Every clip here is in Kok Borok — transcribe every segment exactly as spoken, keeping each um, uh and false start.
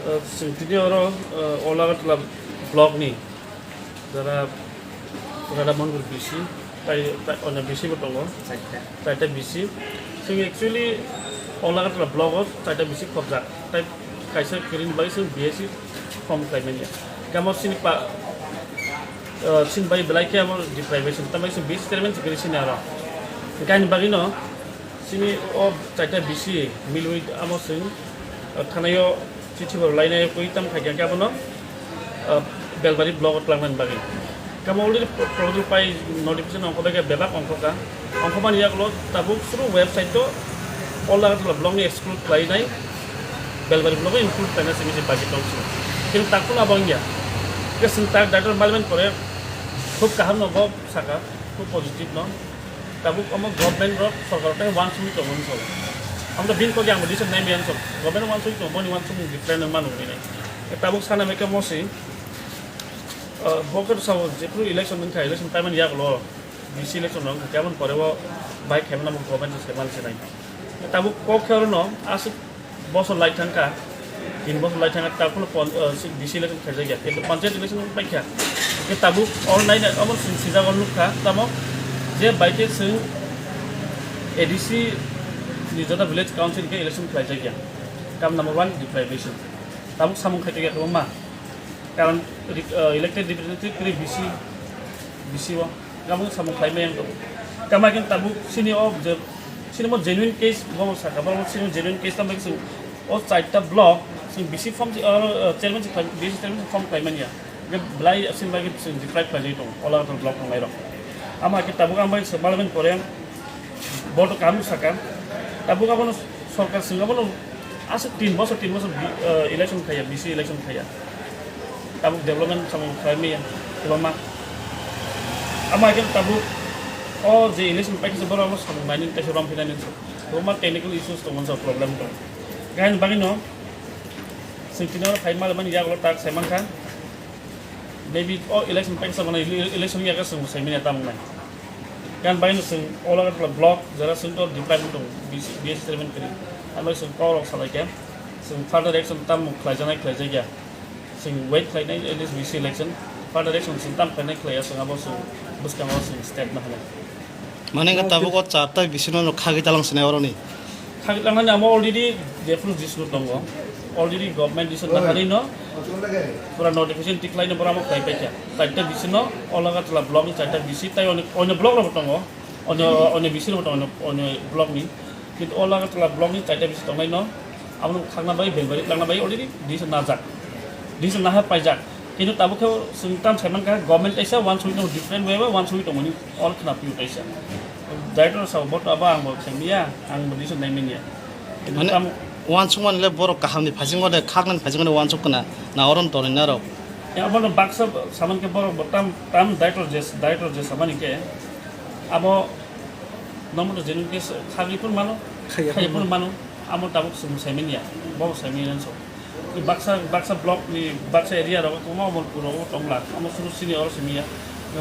Chwng tini oro, uh, All Agartala block ni jara Radha Mohanpur B C, tai, tai, ono B C bo tongo, chaita B C. Chwng actually All Agartala block o chaita B C khobjak, tai kaisa kwrwini bagwi chwng B S C form khlai manya. Tamo chini pa, uh, chini bai belai khe amo deprivation, tamni chwng B C chairman se kwrwi sini aro. Hwnkhe ani bagwino chini o chaita B C milwi amo chwng, uh, thanaio chithi bo lainai koi tam khaikha khe abono, uh, Belbari block o twlangmani bagwi. Tamo already pro-, proposal pai notification ongkho bai khe bebak ongkho kha. Ongkho mani yagulo tabuk suru website o All Agartala block ni exclude khlainai, Belbari block o include khlaina simi se bagi tong sini. Kintu takhuno abo wngya. Khe chwng tak director malmani pore khub kaham no bo saka, khub positive no. Tabuk omo government rok sorkar tei uansugwi tongo hinwi sabo. Amo bini kok yang bo decision nai maya hinwi sabo. Government uansugwi tongo, boni uansukmung different wng mano hinwi nai. Tabuk sana mekhe mosi, uh, bo khe sabo jephru election wngkha, election paimani yagulo B C election rok wngkha, khe aboni pore o bai khaimano bo government se saiman se nai. Tabuk kok khe orono aswk bosor lai thangkha, tin bosor lai thangkha, ta kheno pon-, uh, si-, B C election khaijak ya, kintu panchayat election paikha. Hingke tabuk online omo sing sijak o nukha, tamo je bai khe chwng A D C ni jota village council khe election khlaijak ya, kam number one deprivation. Tabuk samung khaijak ya kwbangma, karon re-, uh, elected representative kwrwi B C, B C o. Gabung samung khlai maya wng tongo. Tamo khe tabuk chini o je, chini mo genuine case, bo saka, bo chini genuine case, tamo khe chwng o chaita block, chwng B C form, o, o, chairman se khlai, B C chairman se form khlai manya. Hingke belai chini bagwi chwng deprive khlai tongo, All Agartala block tongnai rok. Amo khe tabuk ang bai se malmani pore, Bo to kaham saka. Tabuk abono sorkar chwng abono aswk tin bosor, tin bosor bi-, eh, election khaiya, B C election khaiya. Tabuk development samung khlai maya kwbangma. Amo hai khe tabuk o je election paikhe borok abo samung nainani kaisa rom phinani kwbangma technical issues tongo, problem tongo. Gahini bagwino chwng tini oro phai mani yagulo tak sai mankha. Maybe o election paikhe samani ele-, election yakhe chwng sai manya tamung nai. Gan bai no chwng All Agartala block jora chwng to deprive wng tongo, B C, B S chairman kwrwi. Amo chwng kok rok salai khe chwng further action tamo khlaijaknai khlaijakya. Chwng wait khlainai at least B C election. Further action chwng tam khlainai khlaiya chwng abo chwng bwskango chwng step ma khlainai. Mane wngkha tabuk o charta bisino no khagwi talang sinai oroni. Khagwi tangnani amo already jephru jisnu tongo. Already government jisnu naharino pura notification tikhlaino borok amo khlai paikha. Charta bisino All Agartala block ni charta bisi tai onyo, onyo block rokbo tongo. Onyo, onyo bisi rokbo tongo, onyo, onyo block ni. Kintu All Agartala block ni charta bisi tongnaino abono khakna bai, belbari twlangna bai already decision najak. Decision naha paijak. Kintu tabuk khe chwng tam sai mankha, government kaisa uansugwi tongo, different way bai uansugwi tongmani all khna phiyok kaisa. Director sabo bo to abo ang bo sai manya, ang bo decision nai manya. Kintu mane tam uansukmani le borok kahamni phaisingo de, khaknani phaisingo de uansuk khna, na orom tonwi narok. Ya, abono baksa saman khe borok bo tam, tam director je, director je samani khe abo Nomo to jenu ke khagwi phun mano, khaiya phun mano. Amo tabuk chwng sai manya, bo sai manya so. Baksa, baksa block ni, baksa area rok, omo Amarpur rok tongla, amo suru sini oro simiya.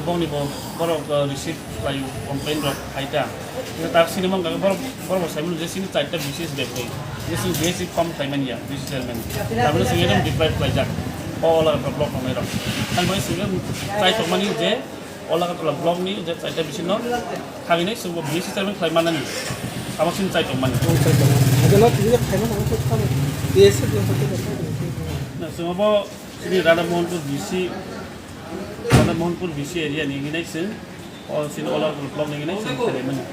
Bongni bo, borok, uh, receive khlai complain rok, aita. Ino tak sini mong kake borok, borok bo sai manya je sini charta B C S bag ni. Je sini B S C form khlai manya, B C chairman. Tabuk sini ekdom deprive khlaijak. O ola block tongnai rok. Ang bai sini chai tongmani je All Agartala block ni je chaita bisino khagini chwngbo B S C chairman khlai manani. Abo chini chai tongmani. Ang chai tongmani. Abo no tini khaima nang khe khamo. B S C block khe khamo. Na, chwngbo chini Radha Mohanpur B C, Radha Mohanpur B C area ni hinai chwng, o chini All Agartala block ni hinai chwng khlai mani.